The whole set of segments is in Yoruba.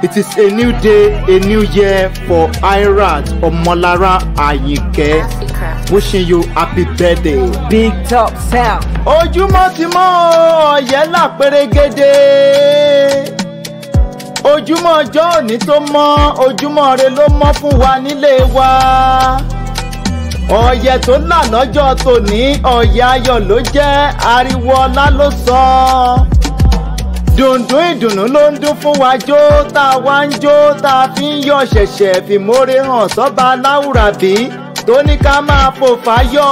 It is a new day, a new year for Airat Omolara Ayinke. Wishing you happy birthday. Big Top Sound. Ojúmọ́ ti mọ́ ọ̀yẹ́ là pérégedé. Ojúmọ́ ọjọ́ òní tó mọ́, ojúmọ́ re ló mọ́ fún wa nílé wa. Ọ̀yẹ́ tó là lọ́jọ́ tòní, ọ̀yẹ́ ayọ̀ ló jẹ́, ariwo ọlá ló sọ. Dùndún ìdùnnú ló ń dún fún wa jó tá a wá ń jó tá a fi ń yọ̀ ṣẹ̀ṣẹ̀ fìmóre hàn sọ́ba aláwùrábí tó ní ká máa fò fáyọ̀.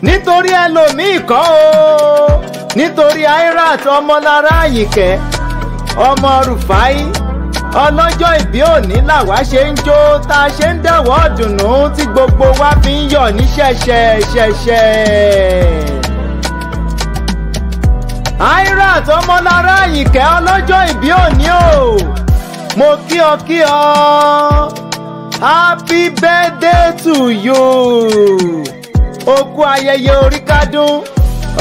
Nítorí ẹlòmíì kọ́ o, nítorí Airat Ọmọlára Àyìnkẹ́ ọmọ Rufai ọlọ́jọ́ ìbí òní làwa ṣe ń jó tá a ṣe ń dẹ̀wọ́ ọ̀dùnnú tí gbogbo wa fi ń yọ̀ ní ṣẹ̀ṣẹ̀ ṣẹ̀ṣẹ̀. Airat Ọmọlára Àyìnkẹ́ ọlọ́jọ́ ìbí òní o, mo kí ọ kí ọ, happy birthday to you. O kú ayẹyẹ orí kádún,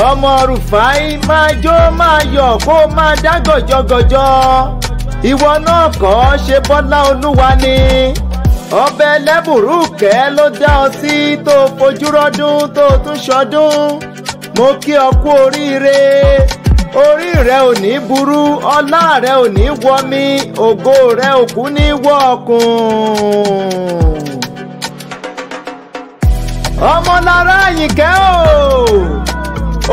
ọmọ Rufai máa jó máa yọ̀ kó máa dá gọ̀jọ̀gọ̀jọ̀. Ìwọ náà kọ́ ṣe Bọ́lá Olúwa ni, ọbẹ̀ ẹlẹ́bùrú kẹ́ ló dá ọ sí tó fojú rọ́dún tó tún ṣọdún. Mo kí ọ kú oríire, orí rẹ ò ní burú, ọlá rẹ ò ní wọmi, ògo rẹ ò kú ní wọ̀ọ̀kùn. Ọmọlára Àyìnkẹ́ o,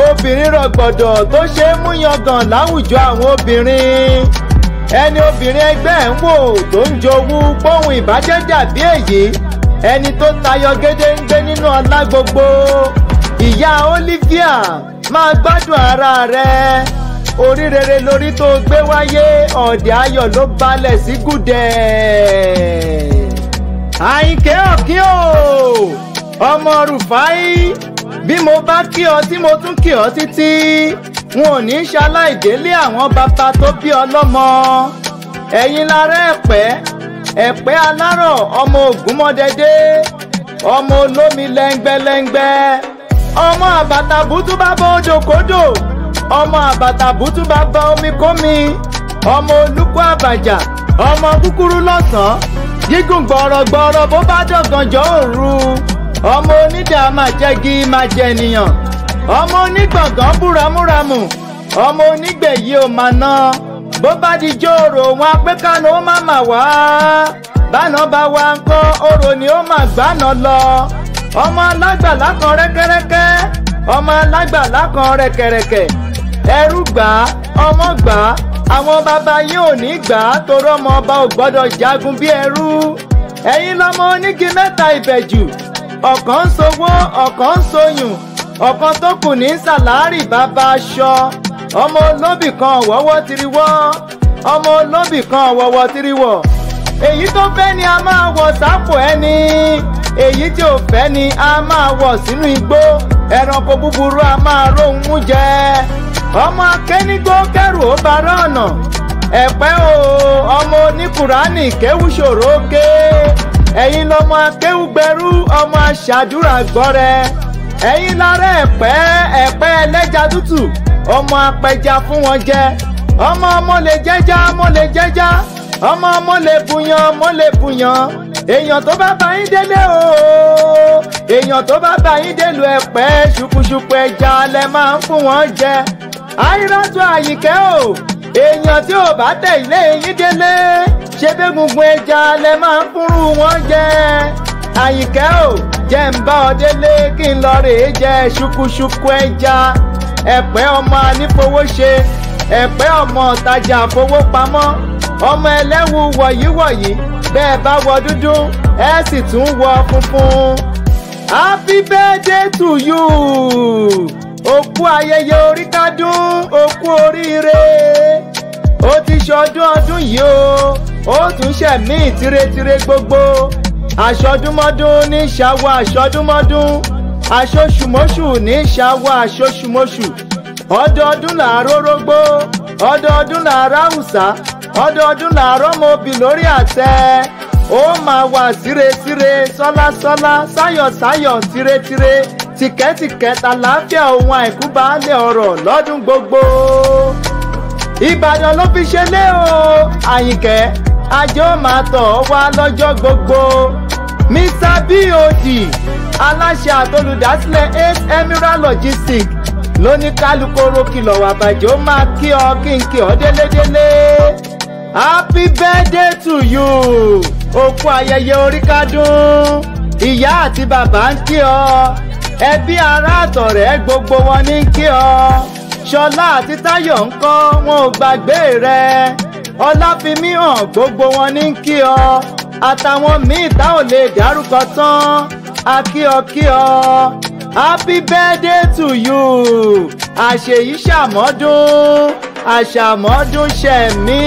obìnrin rọ̀gbọ̀dọ̀ tó ṣe é mú yangàn láwùjọ àwọn obìnrin. Ẹni obìnrin ẹgbẹ́ ẹ̀ ń wò tó ń jowú póhùn ìbàjẹ́ dàbí èyí, ẹni tó tayọ gédéńgbé nínú ọlá gbogbo. Ìyá Olivia máa gbádùn ara rẹ, orí rere lórí tó gbé wáyé, ọ̀dẹ̀ ayọ̀ ló balẹ̀ sí gùdẹ̀. Àyìnkẹ́ ọ̀kín o, ọmọ Rufai, bí mo bá kí ọ tí mo tún kí ọ títí, n ò ní ṣaláìdélé àwọn bàbá tó bí ọlọ́mọ. Ẹ̀yin lára ẹ̀pẹ́, ẹ̀pẹ́ alárọ̀, ọmọ Ògúnmọ́dẹ́dẹ́, ọmọ olómi lẹ́ngbẹ́lẹ́ngbẹ́, ọmọ àbàtà bútú bàbá odòkodò, ọmọ àbàtà bútú bàbá omi kómi, ọmọ olúkú àbàjà, ọmọ kúkúrú lọ́sàn-án, gígùn gbọ̀rọ̀gbọ̀rọ̀ bó bá dọ̀gànjọ́ òru, ọmọ onídàá máa jẹ́gi máa jẹ ènìyàn, ọmọ onígbọ̀ngàn búramúramù, ọmọ onígbẹ̀yì ò máa ná, bó bá di jóòrò wọn apẹ́kánú ó má mà wá, báná bá wa ń kọ́ orò ni ó mà gbáná lọ. Ọmọ alágbàlá kan rẹ́kẹ́rẹ́kẹ́, ọmọ alágbàlá kan rẹ̀kẹ̀rẹ̀kẹ̀, ẹrú gbà á, ọmọ gbà á, àwọn bàbá yín ò ní gbà á torọ́ ọmọ ọba ò gbọ́dọ̀ jagun bí ẹrú. Ẹ̀yin lọmọ onígi mẹ́ta ìbẹ̀jù, ọ̀kan ń sowó, ọ̀kan ń soyùn, ọ̀kan tó kù ní sàlárì bàbá aṣọ. Ọmọ olóbì kan wọ́wọ́ tiriwọ́, ọmọ olóbì kan wọ́wọ́ tiriwọ́. Èyí tó fẹ́ ni a máa wọ̀ sápò ẹni, èyí tí ò fẹ́ ni a máa wọ̀ sínú igbó. Ẹranko búburú a máa róhun mú jẹ. Ọmọ akẹ́nigbó kẹ́rù ó bá rọ̀nà. Ẹ̀pẹ́ o, ọmọ oníkùránì kéwú ṣòro ké. Ẹ̀yin lọmọ akéwúgbẹrú, ọmọ aṣàdúrà gbọ́rẹ. Ẹ̀yin lára ẹ̀pẹ́, ẹ̀pẹ́ ẹlẹ́ja tútù, ọmọ apẹja fún wọn jẹ. Ọmọ ọmọ lè jẹja, ọmọ lè jẹja, ọmọ ọmọ lè bùyàn, ọmọ lè bùyàn. Èèyàn tó bá bá yín délé o, èèyàn tó bá bá yín délùú ẹ̀pẹ́, ṣùkúṣùkú ẹja lẹ máa ń fún wọn jẹ. Àìrọ́tù Àyìnkẹ́ o, èèyàn tí ò bá tẹ̀lé yín délé, ṣe bẹ́gungun ẹja lẹ máa ń fúnrú wọn jẹ. Àyìnkẹ́ o, jẹ́ ń bá ọ délé kí n lọ rèé jẹ ṣùkúṣùkú ẹja. Ẹ̀pẹ́ ọmọ anífowóṣe, ẹ̀pẹ́ ọmọ ọ̀tajà fowópamọ́, ọmọ ẹlẹ́wù wọ̀yíwọ̀yí, bẹ́ẹ̀ bá wọ dúdú ẹ sì tún wọ funfun. Happy birthday to you. O kú ayẹyẹ orí kádún, o kú oríire. O ti ṣọdún ọdún yìí o, ó tún ṣẹ̀mí tìretìre gbogbo. Aṣọdúnmọ́dún ní ṣàwọ̀ aṣọdúnmọ́dún, aṣoṣùmọ́ṣù ní ṣàwọ̀ aṣoṣùmọ́ṣù. Ọdọọdún làárọ̀ rógbó, ọdọọdún làárọ̀ àwùsá, ọdọọdún làárọ̀ mobì lórí àtẹ. Ó máa wà síresíre, sọ́lásọ́lá, sáyọ̀sáyọ̀, tiretire, tìkẹ́tìkẹ́, tàlàáfíà, ohun àìkú baálé ọ̀rọ̀ lọ́dún gbogbo. Ìbàdàn ló fi ṣe lé o. Àyìnkẹ́, àjọ máa tọ̀ ọ́ wá lọ́jọ́ gbogbo. Mr Bod, aláṣẹ àtolùdásílẹ̀ Ace Emerald Logistics, ló ní kálukóró kìlọ̀ wà bàjẹ́ ó máa kí ọ kí n kí ọ délédélé. Happy birthday to you. Òkú ayẹyẹ orí kádùn. Ìyá àti bàbá ń kí ọ. Ẹbí, ará, àtọ̀rẹ́, gbogbo wọn ní kí ọ. Ṣọlá àti Táyọ̀ ń kọ́, wọn ò gbàgbé rẹ. Ọláfimí hàn, gbogbo wọn ní kí ọ. Àtàwọn míì tá ò lè dárúkọ tán. Akíọkíọ. Happy birthday to you. Àṣèyí ṣàmọ́dún, àṣàmọ́dún ṣẹ̀mí.